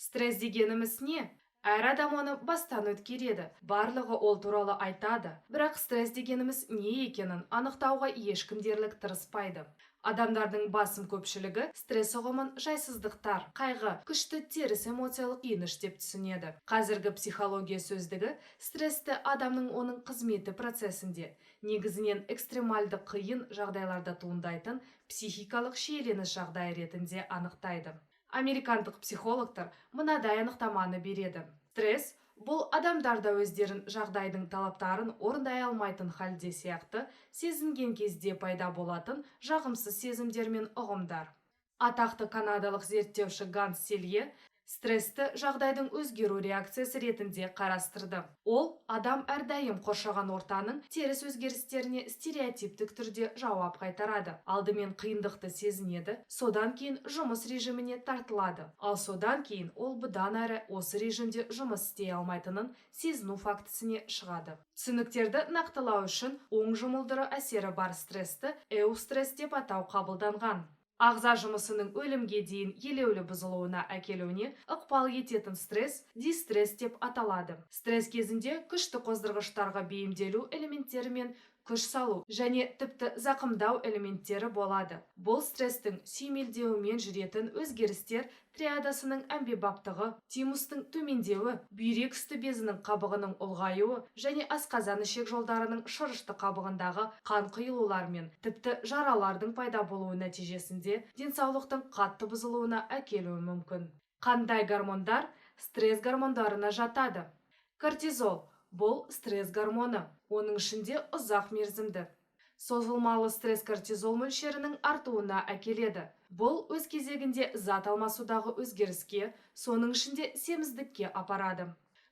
Стресс дегеніміз не? Әр адам оны бастан өткереді, барлығы ол туралы айтады, бірақ стресс дегеніміз не екенін анықтауға ешкім дерлік тырыспайды. Адамдардың басым көпшілігі стресс ұғымын жайсыздықтар, қайғы, күшті теріс эмоциялық күйініш деп түсінеді. Қазіргі психология сөздігі стрессті адамның оның қызметі процесінде, негізінен экстремальды қиын жағдайларда туындайтын психикалық шиеленіс жағдайы ретінде анықтайды. Американдық психологтар мынадай анықтаманы береді: стресс – бұл адамдарда өздерін жағдайдың талаптарын орындай алмайтын халде сияқты сезінген кезде пайда болатын жағымсыз сезімдер мен ұғымдар. Атақты канадалық зерттеуші Ганс Селье стрессті жағдайдың өзгеру реакциясы ретінде қарастырды. Ол адам әрдайым қоршаған ортаның теріс өзгерістеріне стереотиптік түрде жауап қайтарады: алдымен қиындықты сезінеді, содан кейін жұмыс режиміне тартылады, ал содан кейін ол бұдан әрі осы режимде жұмыс істей алмайтынын сезіну фактісіне шығады. Түсініктерді нақтылау үшін оң жұмылдыру әсері бар стрессті эустресс деп атау қабылданған. Ағза жұмысының өлімге дейін елеулі бұзылуына әкелуіне ықпал ететін стресс дистресс деп аталады. Стресс кезінде күшті қоздырғыштарға бейімделу элементтері мен күш салу және тіпті зақымдау элементтері болады. Бұл стресстің сүйемелдеуімен жүретін өзгерістер триадасының әмбебаптығы: тимустың төмендеуі, бүйрек үсті безінің қабығының ұлғаюы және асқазан-ішек жолдарының шырышты қабығындағы қан құйылулар мен тіпті жаралардың пайда болуы нәтижесінде денсаулықтың қатты бұзылуына әкелуі мүмкін. Қандай гормондар стресс гормондарына жатады? Кортизол – бұл стресс гормоны, оның ішінде ұзақ мерзімді. Созылмалы стресс кортизол мөлшерінің артуына әкеледі. Бұл өз кезегінде зат алмасудағы өзгеріске, соның ішінде семіздікке апарады.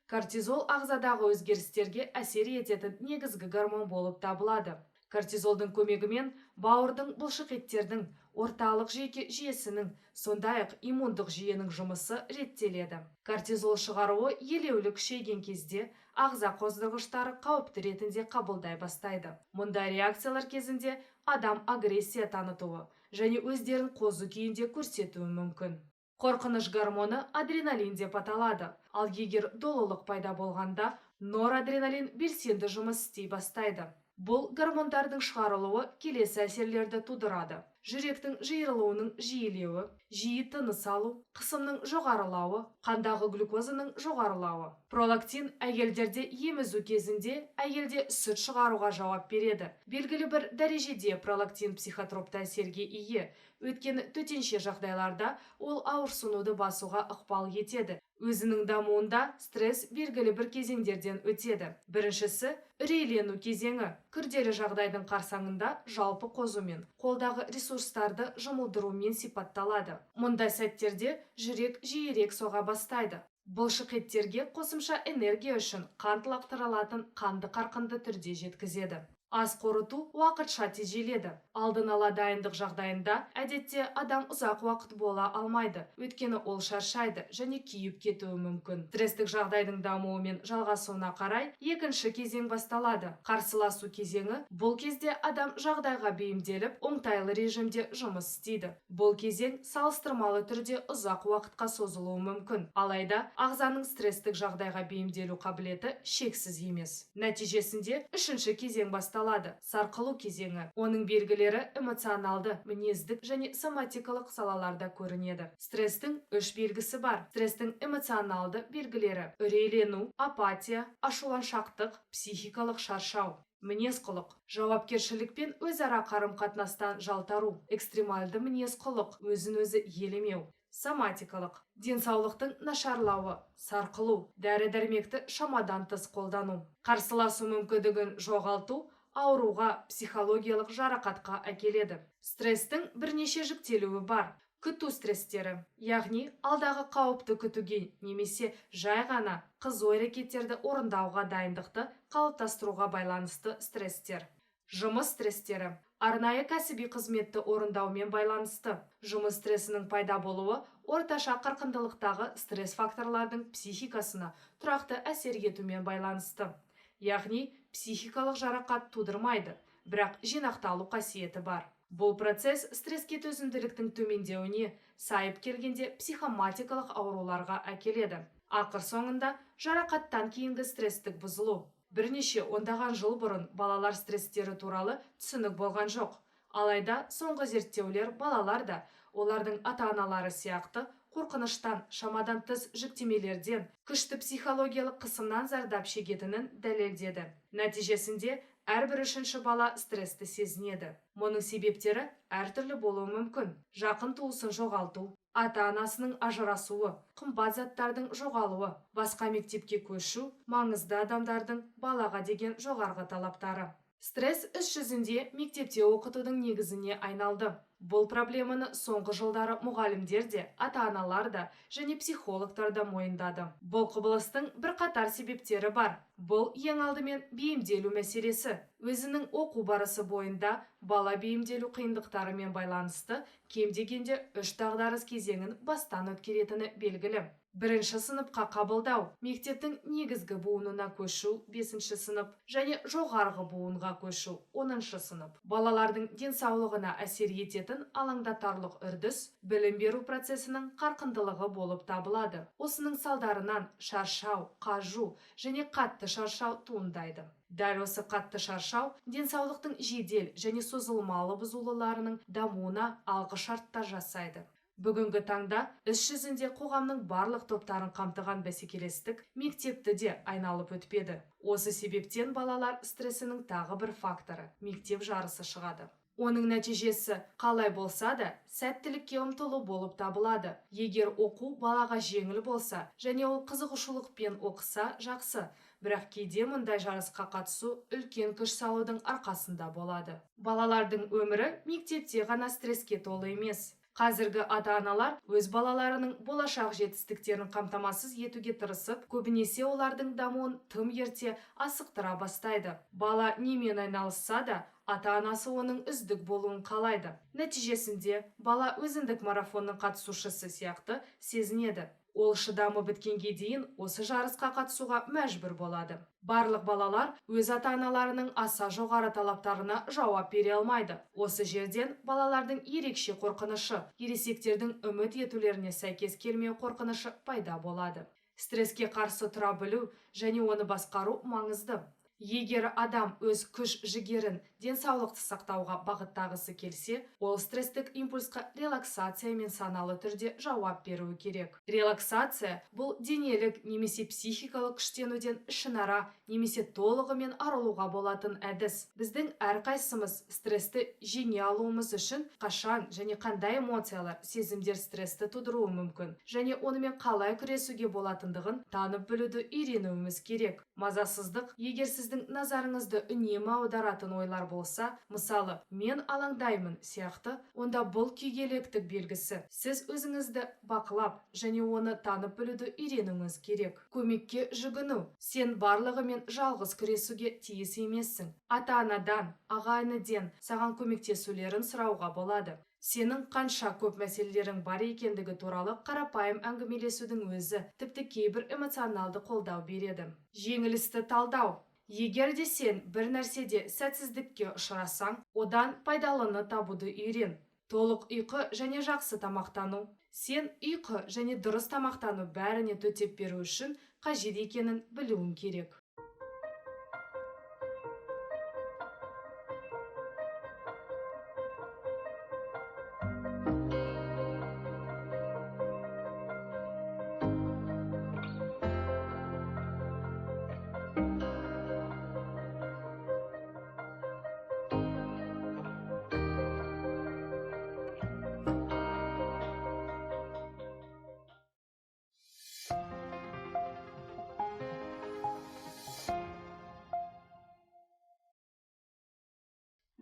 Кортизол ағзадағы өзгерістерге әсер ететін негізгі гормон болып табылады. Кортизолдың көмегімен бауырдың, бұлшықеттердің, орталық жүйке жүйесінің, сондай-ақ иммундық жүйенің жұмысы реттеледі. Кортизол шығаруы елеулі күшейген кезде ағза қоздырғыштары қауіпті ретінде қабылдай бастайды. Мұндай реакциялар кезінде адам агрессия танытуы және өздерін қозу күйінде көрсетуі мүмкін. Қорқыныш гормоны адреналин деп аталады, ал егер долылық пайда болғанда, норадреналин белсенді жұмыс істей бастайды. Бұл гормондардың шығарылуы келесі әсерлерді тудырады: жүректің жиырылуының жиілеуі, жиі тыныс алу, қысымның жоғарылауы, қандағы глюкозаның жоғарылауы. Пролактин әйелдерде емізу кезінде әйелде сүт шығаруға жауап береді. Белгілі бір дәрежеде пролактин психотропты әсерге ие, өйткені төтенше жағдайларда ол ауырсынуды басуға ықпал етеді. Өзінің дамуында стресс белгілі бір кезеңдерден өтеді. Біріншісі – үрейлену кезеңі. Күрделі жағдайдың қарсаңында жалпы қозумен, қолдағы ресурстарды жұмылдырумен сипатталады. Мұндай сәттерде жүрек жиірек соға бастайды, бұлшықеттерге қосымша энергия үшін қант лақтырылатын қанды қарқынды түрде жеткізеді. Ас қорыту уақытша тежеледі. Алдын ала дайындық жағдайында әдетте адам ұзақ уақыт бола алмайды, өйткені ол шаршайды және күйіп кетуі мүмкін. Стресстік жағдайдың дамуы мен жалғасуына қарай екінші кезең басталады – қарсыласу кезеңі. Бұл кезде адам жағдайға бейімделіп, оңтайлы режимде жұмыс істейді. Бұл кезең салыстырмалы түрде ұзақ уақытқа созылуы мүмкін, алайда ағзаның стресстік жағдайға бейімделу қабілеті шексіз емес. Нәтижесінде үшінші кезең басталады – сарқылу кезеңі. Оның белгілері эмоционалды, мінездік және соматикалық салаларда көрінеді. Стресстің үш белгісі бар. Стресстің эмоционалды белгілері: үрейлену, апатия, ашуланшақтық, психикалық шаршау; мінез құлық: жауапкершілік пен өзара қарым-қатынастан жалтару, экстремальды мінез-құлық, өзін-өзі елемеу; соматикалық: денсаулықтың нашарлауы, сарқылу, дәрі-дәрмекті шамадан тыс қолдану, қарсыласу мүмкіндігін жоғалту ауруға, психологиялық жарақатқа әкеледі. Стресстің бірнеше жіктелуі бар. Күту стресстері, яғни алдағы қауіпті күтуге немесе жай ғана қызу әрекеттерді орындауға дайындықты қалыптастыруға байланысты стресстер. Жұмыс стресстері арнайы кәсіби қызметті орындаумен байланысты. Жұмыс стрессінің пайда болуы орташа қарқындылықтағы стресс факторлардың психикасына тұрақты әсер етумен байланысты, яғни психикалық жарақат тудырмайды, бірақ жинақталу қасиеті бар. Бұл процесс стресске төзімділіктің төмендеуіне, сайып келгенде психоматикалық ауруларға әкеледі. Ақыр соңында жарақаттан кейінгі стресстік бұзылу. Бірнеше ондаған жыл бұрын балалар стресстері туралы түсінік болған жоқ. Алайда соңғы зерттеулер балалар да олардың ата-аналары сияқты қорқыныштан, шамадан тыс жүктемелерден, күшті психологиялық қысымнан зардап шегетінін дәлелдеді. Нәтижесінде әрбір үшінші бала стрессті сезінеді. Мұның себептері әртүрлі болуы мүмкін. Жақын туысын жоғалту, ата-анасының ажырасуы, қымбат заттардың жоғалуы, басқа мектепке көшу, маңызды адамдардың балаға деген жоғарғы талаптары. Стресс іс жүзінде мектепте оқытудың негізіне айналды. Бұл проблеманы соңғы жылдары мұғалімдер де, ата-аналар да және психологтар да мойындады. Бұл құбылыстың бірқатар себептері бар. Бұл ең алдымен бейімделу мәселесі. Өзінің оқу барысы бойында бала бейімделу қиындықтарымен байланысты кем дегенде 3 дағдарыс кезеңін бастан өткеретіні белгілі. Бірінші сыныпқа қабылдау, мектептің негізгі буынына көшу 5-ші сынып және жоғарғы буынға көшу 10-шы сынып. Балалардың денсаулығына әсер ететін алаңдатарлық үрдіс білім беру процесінің қарқындылығы болып табылады. Осының салдарынан шаршау, қажу және қатты шаршау туындайды. Дәл осы қатты шаршау денсаулықтың жедел және созылмалы бұзылуларының дамуына алғы шарттар жасайды. Бүгінгі таңда іс жүзінде қоғамның барлық топтарын қамтыған бәсекелестік мектепті де айналып өтпеді. Осы себептен балалар стрессінің тағы бір факторы мектеп жарысы шығады. Оның нәтижесі қалай болса да сәттілікке ұмтылу болып табылады. Егер оқу балаға жеңіл болса және ол қызығушылықпен оқыса жақсы, бірақ кейде мұндай жарысқа қатысу үлкен күш салудың арқасында болады. Балалардың өмірі мектепте ғана стресске толы емес. Қазіргі ата-аналар өз балаларының болашақ жетістіктерін қамтамасыз етуге тырысып, көбінесе олардың дамуын тым ерте асықтыра бастайды. Бала немен айналысса да, ата-анасы оның үздік болуын қалайды. Нәтижесінде бала өзіндік марафонның қатысушысы сияқты сезінеді. Ол шыдамы біткенге дейін осы жарысқа қатысуға мәжбүр болады. Барлық балалар өз ата-аналарының аса жоғары талаптарына жауап бере алмайды. Осы жерден балалардың ерекше қорқынышы, ересектердің үміт етулеріне сәйкес келмеу қорқынышы пайда болады. Стресске қарсы тұра білу және оны басқару маңызды. Егер адам өз күш жігерін денсаулықты сақтауға бағыттағысы келсе, ол стресстік импульсқа релаксациямен саналы түрде жауап беруі керек. Релаксация бұл денелік немесе психикалық күштенуден ішінара немесе толығымен арылуға болатын әдіс. Біздің әрқайсымыз стрессті жеңе алуымыз үшін қашан және қандай эмоциялар, сезімдер стрессті тудыруы мүмкін және онымен қалай күресуге болатындығын танып білуді үйренуіміз керек. Мазасыздық, егер сіздің назарыңызды үнемі аударатын ойлар болса, мысалы, мен алаңдаймын сияқты, онда бұл күйгелектік белгісі. Сіз өзіңізді бақылап және оны танып білуді үйренуіңіз керек. Көмекке жүгіну. Сен барлығымен жалғыз күресуге тиіс емессің. Ата-анадан, аға-ініден саған көмектесулерін сұрауға болады. Сенің қанша көп мәселелерің бар екендігі туралы қарапайым әңгімелесудің өзі тіпті кейбір эмоционалды қолдау береді. Жеңілісті талдау. Егер де сен бір нәрседе сәтсіздікке ұшырасаң, одан пайдалыны табуды үйрен. Толық ұйқы және жақсы тамақтану. Сен ұйқы және дұрыс тамақтану бәріне төтеп беру үшін қажет екенін білуің керек.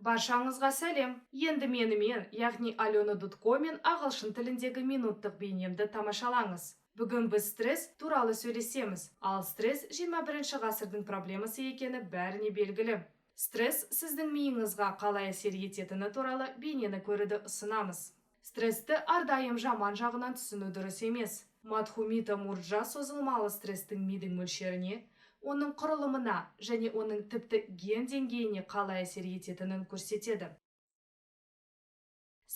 Баршаңызға сәлем! Енді менімен, яғни Алена Дудкомен ағылшын тіліндегі минуттық бейнемді тамашалаңыз. Бүгін біз стресс туралы сөйлесеміз, ал стресс 21-ші ғасырдың проблемасы екені бәріне белгілі. Стресс сіздің миыңызға қалай әсер ететіні туралы бейнені көруді ұсынамыз. Стрессті әрдайым жаман жағынан түсіну дұрыс емес. Мадхумита Мурджа созылмалы стресстің мидың мөлшеріне, оның құрылымына және оның тіпті ген деңгейіне қалай әсер ететінін көрсетеді.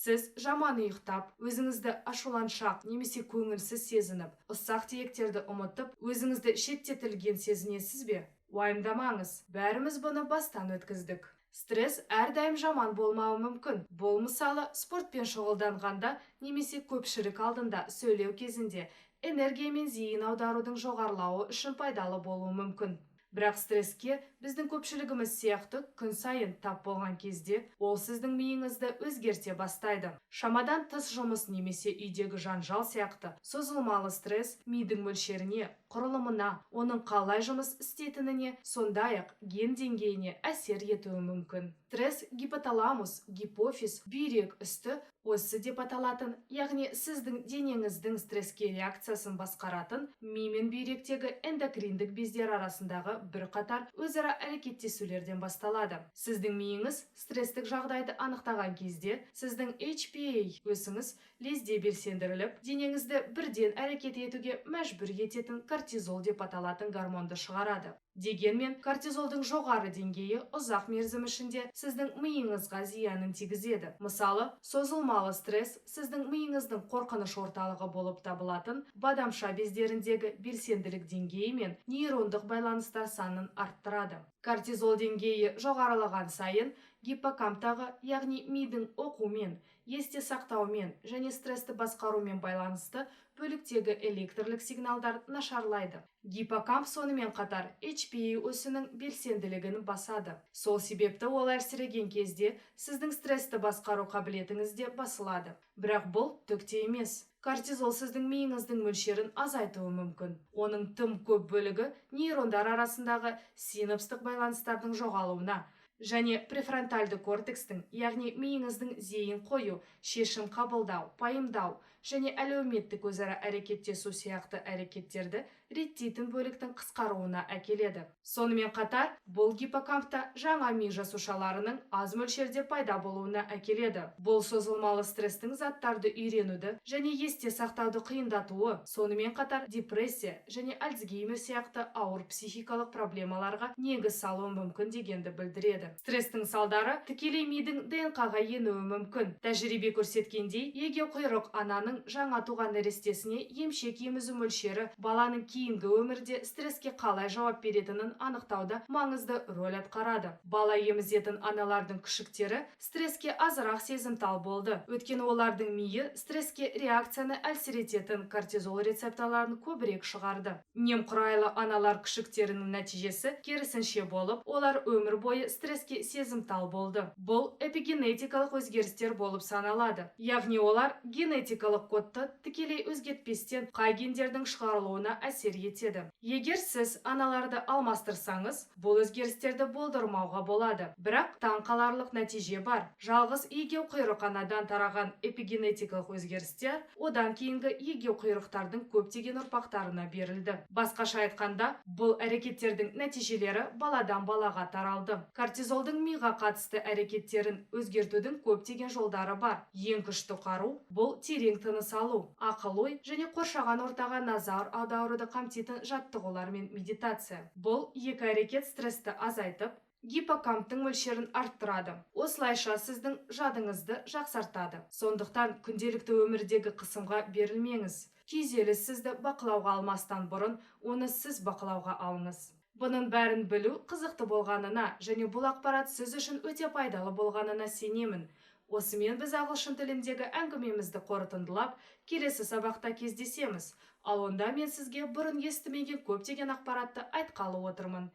Сіз жаман ұйықтап, өзіңізді ашуланшақ немесе көңілсіз сезініп, ұсақ түйектерді ұмытып, өзіңізді шеттетілген сезінесіз бе? Уайымдамаңыз, бәріміз бұны бастан өткіздік. Стресс әрдайым жаман болмауы мүмкін. Бұл мысалы спортпен шұғылданғанда немесе көпшілік алдында сөйлеу кезінде энергия мен зейін аударудың жоғарылауы үшін пайдалы болуы мүмкін. Бірақ стресске біздің көпшілігіміз сияқты күн сайын тап болған кезде ол сіздің миыңызды өзгерте бастайды. Шамадан тыс жұмыс немесе үйдегі жанжал сияқты созылмалы стресс мидың мөлшеріне, құрылымына, оның қалай жұмыс істейтініне, сондай-ақ ген деңгейіне әсер етуі мүмкін. Стресс гипоталамус, гипофиз, бүйрек үсті осі деп аталатын, яғни сіздің денеңіздің стресске реакциясын басқаратын ми мен бүйректегі эндокриндік бездер арасындағы бірқатар өзара әрекеттесулерден басталады. Сіздің миыңыз стресстік жағдайды анықтаған кезде сіздің HPA өсіңіз лезде белсендіріліп, денеңізді бірден әрекет етуге мәжбүр ететін кортизол деп аталатын гормонды шығарады. Дегенмен, кортизолдың жоғары деңгейі ұзақ мерзім ішінде сіздің миыңызға зиянын тигізеді. Мысалы, созылмалы стресс сіздің миыңыздың қорқыныш орталығы болып табылатын бадамша бездеріндегі белсенділік деңгейі мен нейрондық байланыстар санын арттырады. Кортизол деңгейі жоғарылаған сайын гиппокамптағы, яғни мидың оқумен, есте сақтаумен және стрессті басқарумен байланысты бөліктегі электрлік сигналдар нашарлайды. Гиппокамп сонымен қатар HPA осінің белсенділігін басады. Сол себепті ол әлсіреген кезде сіздің стрессті басқару қабілетіңіз де басылады. Бірақ бұл түк те емес. Кортизол сіздің миыңыздың мөлшерін азайтуы мүмкін. Оның тым көп бөлігі нейрондар арасындағы синапстық байланыстардың жоғалуына және префронтальды кортекстің, яғни миыңыздың зейін қою, шешім қабылдау, пайымдау және әлеуметтік өзара әрекеттесу сияқты әрекеттерді реттейтін бөліктің қысқаруына әкеледі. Сонымен қатар, бұл гиппокампта жаңа ми жасушаларының аз мөлшерде пайда болуына әкеледі. Бұл созылмалы стресстің заттарды үйренуді және есте сақтауды қиындатуы, сонымен қатар депрессия және Альцгеймер сияқты ауыр психикалық проблемаларға негіз салуы мүмкін дегенді білдіреді. Стресстің салдары тікелей мидың ДНК-ға енуі мүмкін. Тәжірибе көрсеткендей, егеуқұйрық ананың жаңа туған нәрестесіне емшек емізу мөлшері баланың кейінгі өмірде стресске қалай жауап беретінін анықтауда маңызды рөл атқарады. Бала емізетін аналардың күшіктері стресске азырақ сезімтал болды. Өйткені олардың миы стресске реакцияны әлсірететін кортизол рецепторларын көбірек шығарды. Немқұрайлы аналар күшіктерінің нәтижесі керісінше болып, олар өмір бойы стресске сезімтал болды. Бұл эпигенетикалық өзгерістер болып саналады. Яғни олар генетикалық кодты тікелей өзгертпестен қай гендердің шығарылуына әсер етеді. Егер сіз аналарды алмастырсаңыз, бұл өзгерістерді болдырмауға болады. Бірақ таңқаларлық нәтиже бар. Жалғыз егеуқұйрық анадан тараған эпигенетикалық өзгерістер одан кейінгі егеуқұйрықтардың көптеген ұрпақтарына берілді. Басқаша айтқанда, бұл әрекеттердің нәтижелері баладан балаға таралды. Кортизолдың миға қатысты әрекеттерін өзгертудің көптеген жолдары бар. Ең күшті қару бұл терең тыныс алу, ақыл-ой және қоршаған ортаға назар аударуды қамтитын жаттығулар мен медитация. Бұл екі әрекет стрессті азайтып, гиппокамптың мөлшерін арттырады. Осылайша сіздің жадыңызды жақсартады. Сондықтан күнделікті өмірдегі қысымға берілмеңіз. Күйзеліс сізді бақылауға алмастан бұрын оны сіз бақылауға алыңыз. Бұның бәрін білу қызықты болғанына және бұл ақпарат сіз үшін өте пайдалы болғанына сенемін. Осымен біз ағылшын тіліндегі әңгімемізді қорытындылап, келесі сабақта кездесеміз. Ал онда мен сізге бұрын естімеген көптеген ақпаратты айтқалы отырмын.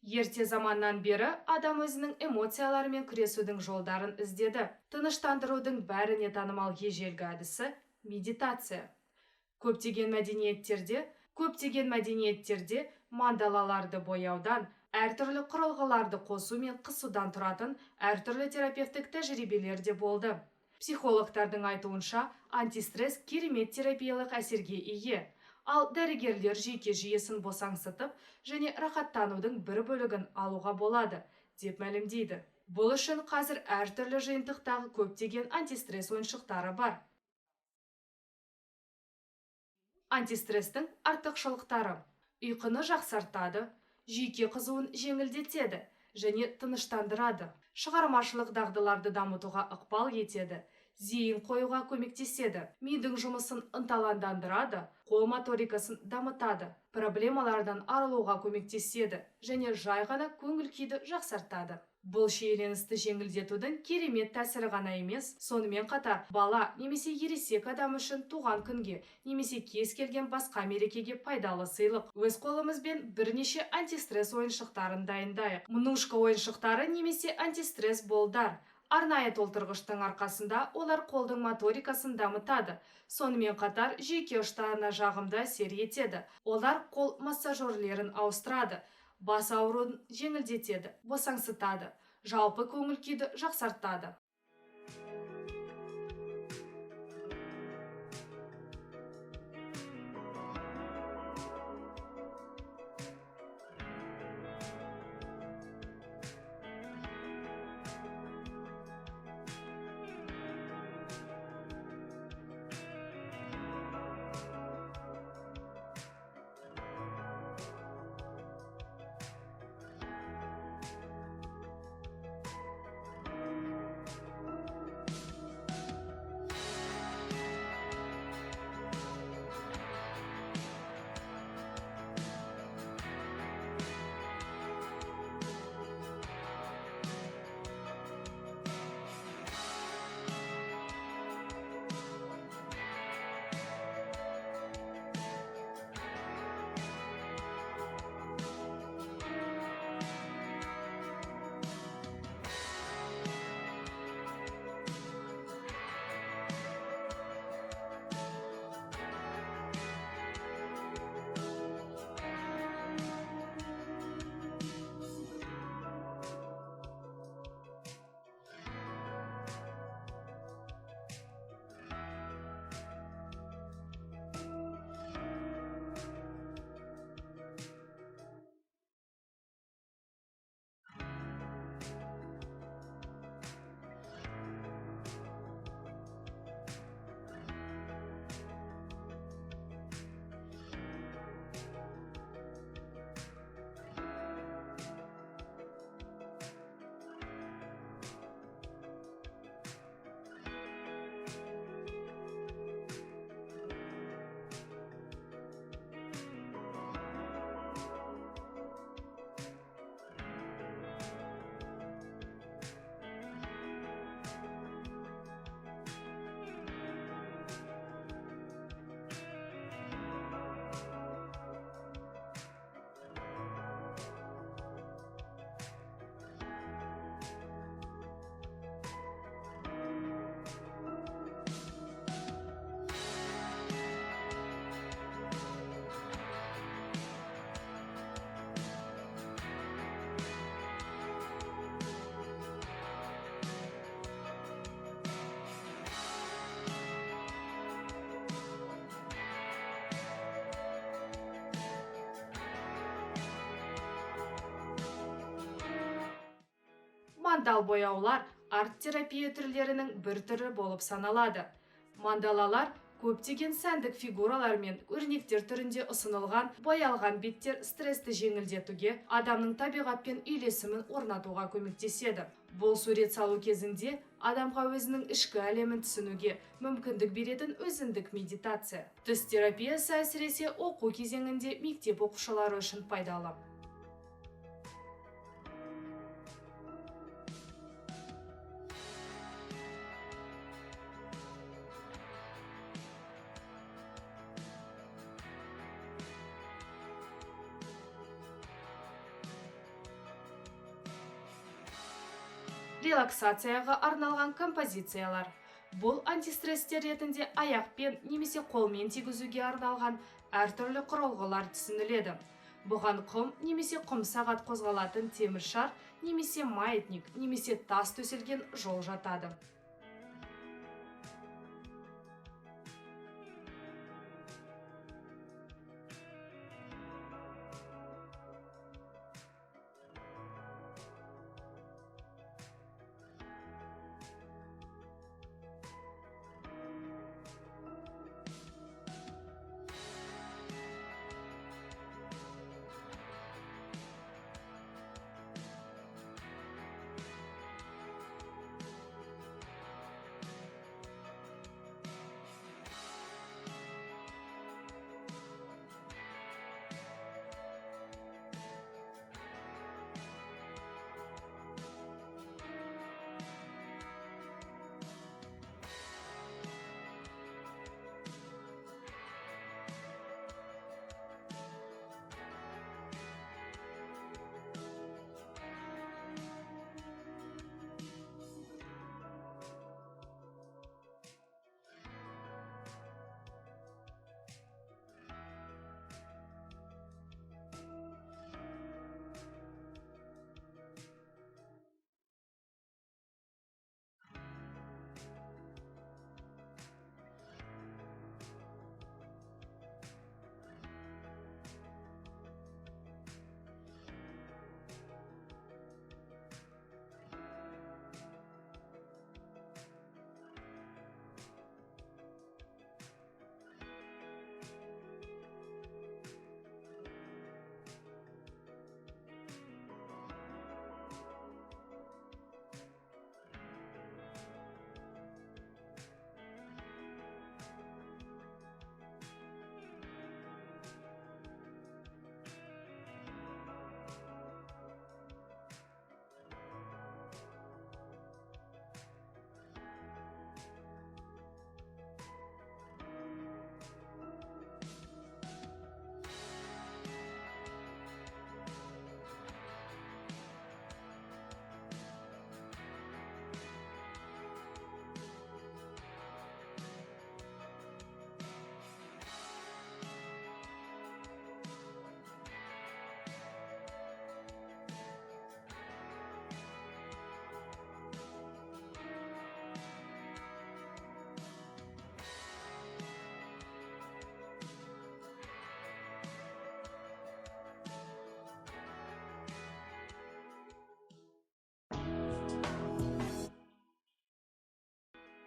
Ерте заманнан бері адам өзінің эмоцияларымен күресудің жолдарын іздеді. Тыныштандырудың бәріне танымал ежелгі әдісі медитация. Көптеген мәдениеттерде мандалаларды бояудан, әртүрлі құрылғыларды қосу мен қысудан тұратын әртүрлі терапевтік тәжірибелер де болды. Психологтардың айтуынша, антистресс керемет терапиялық әсерге ие. Ал дәрігерлер жүйке жүйесін босаңсытып және рахаттанудың бір бөлігін алуға болады, деп мәлімдейді. Бұл үшін қазір әртүрлі жиынтықтағы көптеген антистресс ойыншықтары бар. Антистресстің артықшылықтары: ұйқыны жақсартады, Жүйке қызуын жеңілдетеді және тыныштандырады. Шығармашылық дағдыларды дамытуға ықпал етеді. Зейін қоюға көмектеседі. Мидың жұмысын ынталандырады, қол моторикасын дамытады. Проблемалардан арылуға көмектеседі және жай ғана көңіл күйді жақсартады. Бұл шиеленісті жеңілдетудің керемет тәсілі ғана емес, сонымен қатар бала немесе ересек адам үшін туған күнге немесе кез келген басқа мерекеге пайдалы сыйлық. Өз қолымызбен бірнеше антистресс ойыншықтарын дайындайық. Мнушка ойыншықтары немесе антистресс болдар. Арнайы толтырғыштың арқасында олар қолдың моторикасын дамытады. Сонымен қатар жүйке ұштарына жағымды әсер етеді. Олар қол массажерлерін ауыстырады. Бас ауруын жеңілдетеді, босаңсытады, жалпы көңіл күйді жақсартады. Мандал бояулар арт-терапия түрлерінің бір түрі болып саналады. Мандалалар көптеген сәндік фигуралар мен өрнектер түрінде ұсынылған боялған беттер стрессті жеңілдетуге, адамның табиғатпен үйлесімін орнатуға көмектеседі. Бұл сурет салу кезінде адамға өзінің ішкі әлемін түсінуге мүмкіндік беретін өзіндік медитация. Түс терапиясы әсіресе оқу кезеңінде мектеп оқушылары үшін пайдалы. Релаксацияға арналған композициялар. Бұл антистресстер ретінде аяқпен немесе қолмен тигізуге арналған әртүрлі құрылғылар түсініледі. Бұған құм немесе құм сағат қозғалатын темір шар немесе маятник немесе тас төселген жол жатады.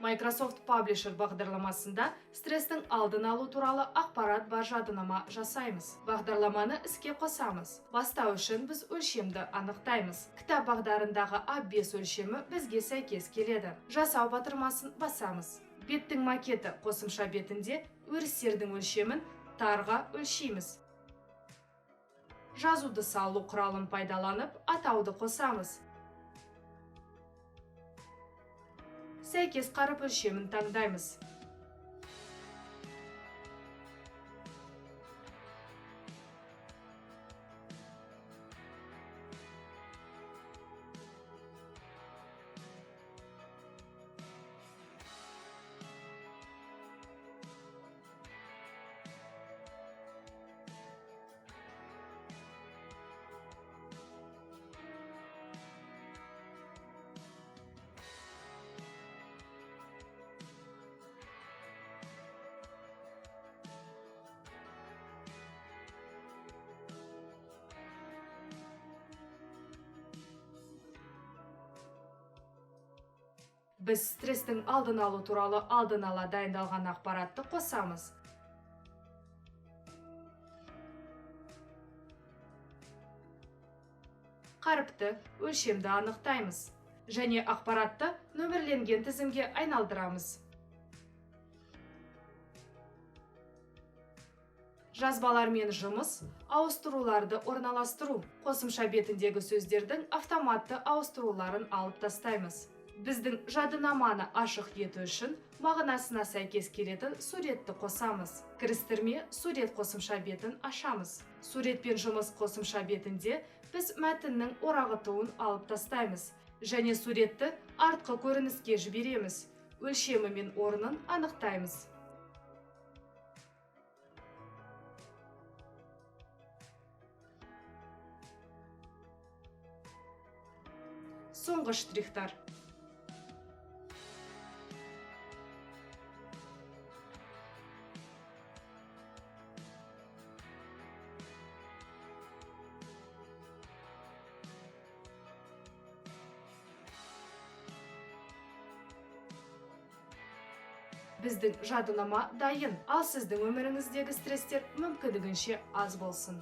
Microsoft Publisher бағдарламасында стресстің алдын алу туралы ақпарат бар жадынама жасаймыз. Бағдарламаны іске қосамыз. Бастау үшін біз өлшемді анықтаймыз. Кітап бағдарындағы А5 өлшемі бізге сәйкес келеді. Жасау батырмасын басамыз. Беттің макеті қосымша бетінде өрістердің өлшемін тарға өлшейміз. Жазуды салу құралын пайдаланып, атауды қосамыз. Сәйкес қаріп өлшемін таңдаймыз. Біз стресстің алдын алу туралы алдын ала дайындалған ақпаратты қосамыз. Қаріпті, өлшемді анықтаймыз және ақпаратты нөмірленген тізімге айналдырамыз. Жазбалармен жұмыс, ауыстыруларды орналастыру. Қосымша бетіндегі сөздердің автоматты ауыстыруларын алып тастаймыз. Біздің жадынаманы ашық ету үшін мағынасына сәйкес келетін суретті қосамыз. Кірістірме сурет қосымша бетін ашамыз. Суретпен жұмыс қосымша бетінде біз мәтіннің орағытуын алып тастаймыз және суретті артқы көрініске жібереміз. Өлшемі мен орнын анықтаймыз. Соңғы штрихтар. Біздің жадынама дайын, ал сіздің өміріңіздегі стресстер мүмкіндігінше аз болсын.